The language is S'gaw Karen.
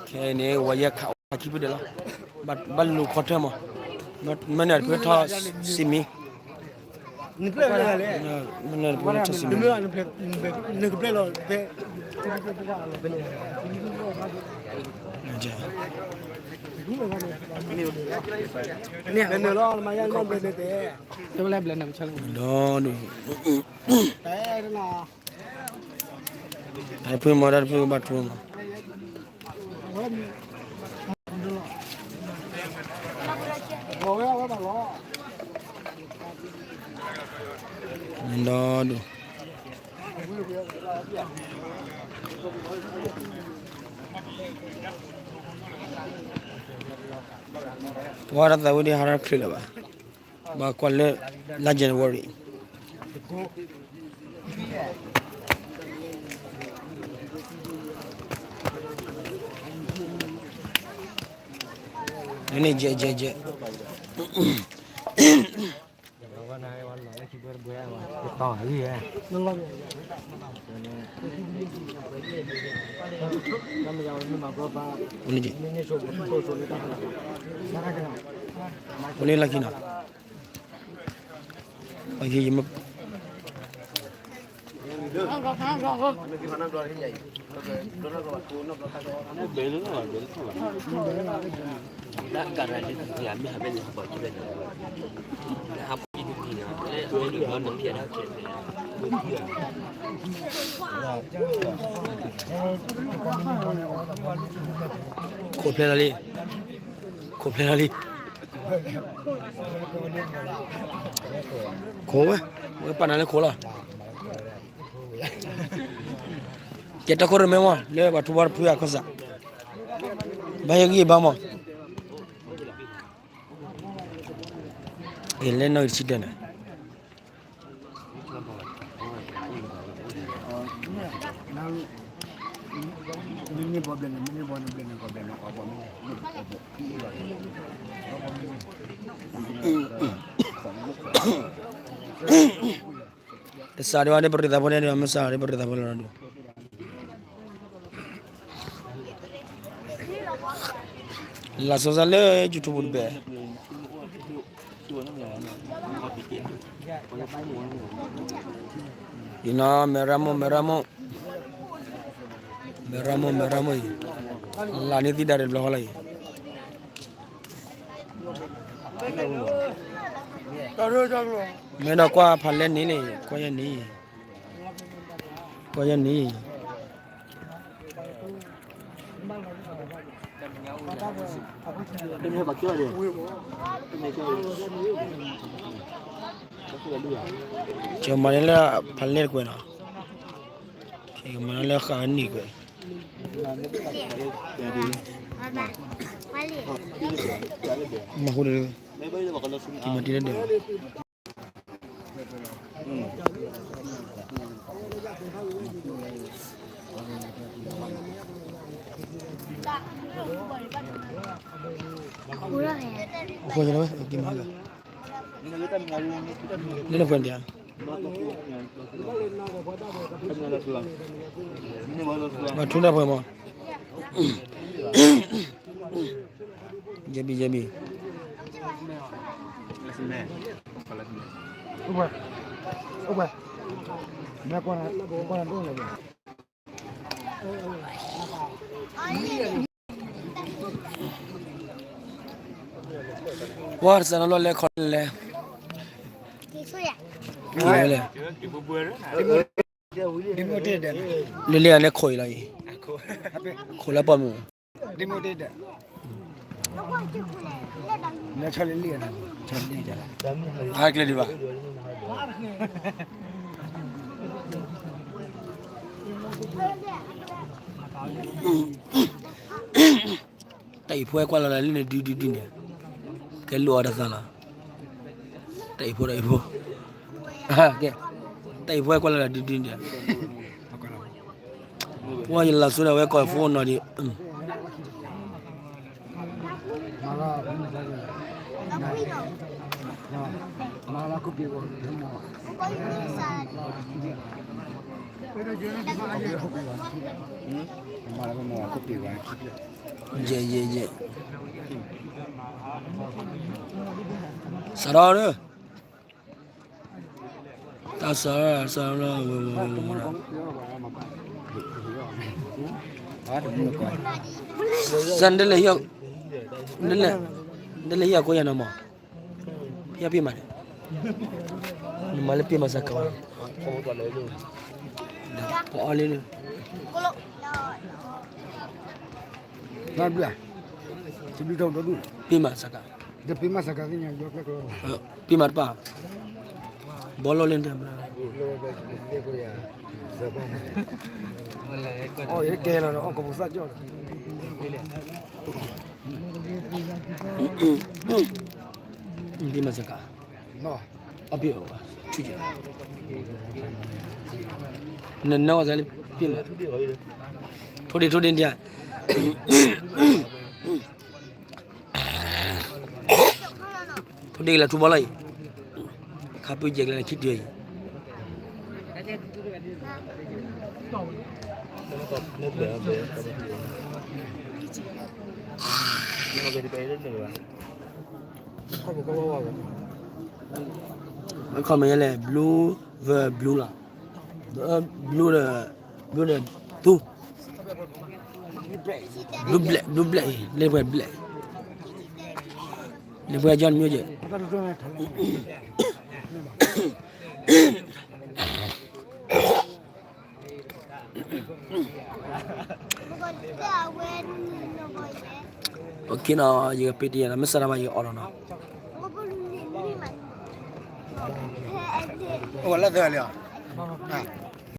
ခဲအံၤန့ၣ် ဝဲယဲၢ်ခးအိၣ်ခံဖုဒဲးလီၤ. ဘၣ်လူၤခီထၢၣ်မး, မ့ၢ်န့ၣ်တဖုထီၣ်စံးမံ, မ့ၢ်န့ၣ်တဖုထီၣ်စံးမံ, ဒီးဒုး တၢ်တဖုမး တၢ်တဖုဘၣ်ထူမး, ဒီးဒုး ပှၤတၢ်သးဝံၣ်ဒ်ဟးထီၣ်တချုးလၢၤဘၣ်, ဘၣ်ကွၢ်လၢ လါ January န့ၣ် ယဲၢ် ယဲၢ် ယဲၢ် အိၣ်လၢခံနီၤ, ယမ့ၢ် ခိးဖျဲၣ်လီၤလံ, ခိးဖျဲၣ်လီၤလံ, ခိးဝဲ, ဝဲပာ်နၤလၢခိးလီၤ. ကဲတၢ်ခိၣ်ရိၣ်မဲမး လၢပှၤထူဝါတဖုအကစၢ်, ဘၣ်ယဂံၢ်ဘါမး, ကဲလၢနီၣ်ဂံၢ်တဆံတၢန့ၣ် တစးဒံးဘၣ် ဒ်ပရံးသးဖိန့ၣ်ဒံး မ့ၢ်စးဒံးပရံးသးဖိလီၤဒုး လၢ်စီၤစၢ်လၢ YouTube တဘ့ၣ်, ယနီၤ မဲၢ်ရမိၢ် မဲၢ်ရမိၢ်, မဲၢ်ရမိၢ် မဲၢ်ရမိၢ်အံၤ, လၢ်န့ၢ်သံဒၣ်တဘျီဃီလီၤအံၤ, မ့ၢ်ဒီးကွၢ်ဖးလဲၢ်န့ၣ်လံ, ကွၢ်ယဲၢ်န့ၣ်, ကွၢ်ယဲၢ်န့ၣ် ကမၤန့ၢ်လၢဖးလဲၢ်တကွဲးနီၤ, ကမၤန့ၢ်လၢဃာ်နံၣ်ကွဲး, မၤဃိဒီး, ကမၤတံၢ်လၢဒဲး အဃိန့ၣ်ဝဲ က့ၤမၤလၢ, လၢနဖှဲၣ်ဒံးဧါ, ဘၣ်ထူတၢ်ဖှဲၣ်မး, ယဘံၣ်ယဘံၣ်, ပှၤတစဲးနီၤလီၤလဲၤခီလဲၤ, လဲၤ, လၢလံအလဲၤခိးအံၤလီၤအံၤ, ခိးလၢပှၢ်မုၢ်, ဟါကျဲဒံးဘၣ် တၢ်အံၤဖိကွၢ်လီၤလၢန့ၣ်ဒုဒုဒုန့ၣ်, ကဲလိာ်အီၤတသးလီၤ, တၢ်အံၤဖိ တၢ်အံၤဖိ, ကဲ, တၢ်အံၤဖိကွၢ်လီၤလၢဒုဒုန့ၣ်, ပှၤယလီၤစိဒီးဝဲကိးဖိနီၤဒံး, မၤလၢ ယဲၢ် ယဲၢ် ယဲၢ် စးထီၣ်ဒီး တၢ်စးထီၣ် စးထီၣ် စး နလဲၤ နလဲၤဟံၣ်အီၤကိးယၤနီၤမး, ဟံၣ်အီၤပ့ၢ်မးန့ၣ်, နမၤလၢပ့ၢ်မၤစးကၤဝဲ, ပအီၣ်လၢ ဘျုး, ပ့ၢ်မၤစးကၤ, ပ့ၢ်မၤစးကၤ, ပ့ၢ်မၤတပၢ်, ဘီလီၤလၢနတဲ, အီၣ်ယကဲလီၤ အီၣ်ကပူၤသၣ်ကၠီၣ်လီၤ, ပ့ၢ်မၤစးကၤ, အီၣ်ပ့ၢ်အီၤ, နနၢ်ဝဲလၢပ့ၢ်မၤ, ထိၣ်ဒ့ ထိၣ်ဒ့ဒံးဧါ ထိၣ်ဒ့ကလဲၤထူဘီလီၤအံၤ, ခါပူၤယဲၢ်ကလဲၤခံတုၤအံၤ, အခီမ့ၢ်ယဲလဲၣ် blue, blue လီၤ, blue ဒီး, blue ဒီး သူ, blue black, blue black အံၤ လၢပှဲၤ black, လၢပှဲၤကၠီနမျိုးယဲၢ် OK နီၤ, ယကပ့တယဲၢ်နီၤ, မ့ၢ်စးထီၣ်မးယကအီၣ်လီၤနီၤ, အိၣ်လၢသၢလံဧါ,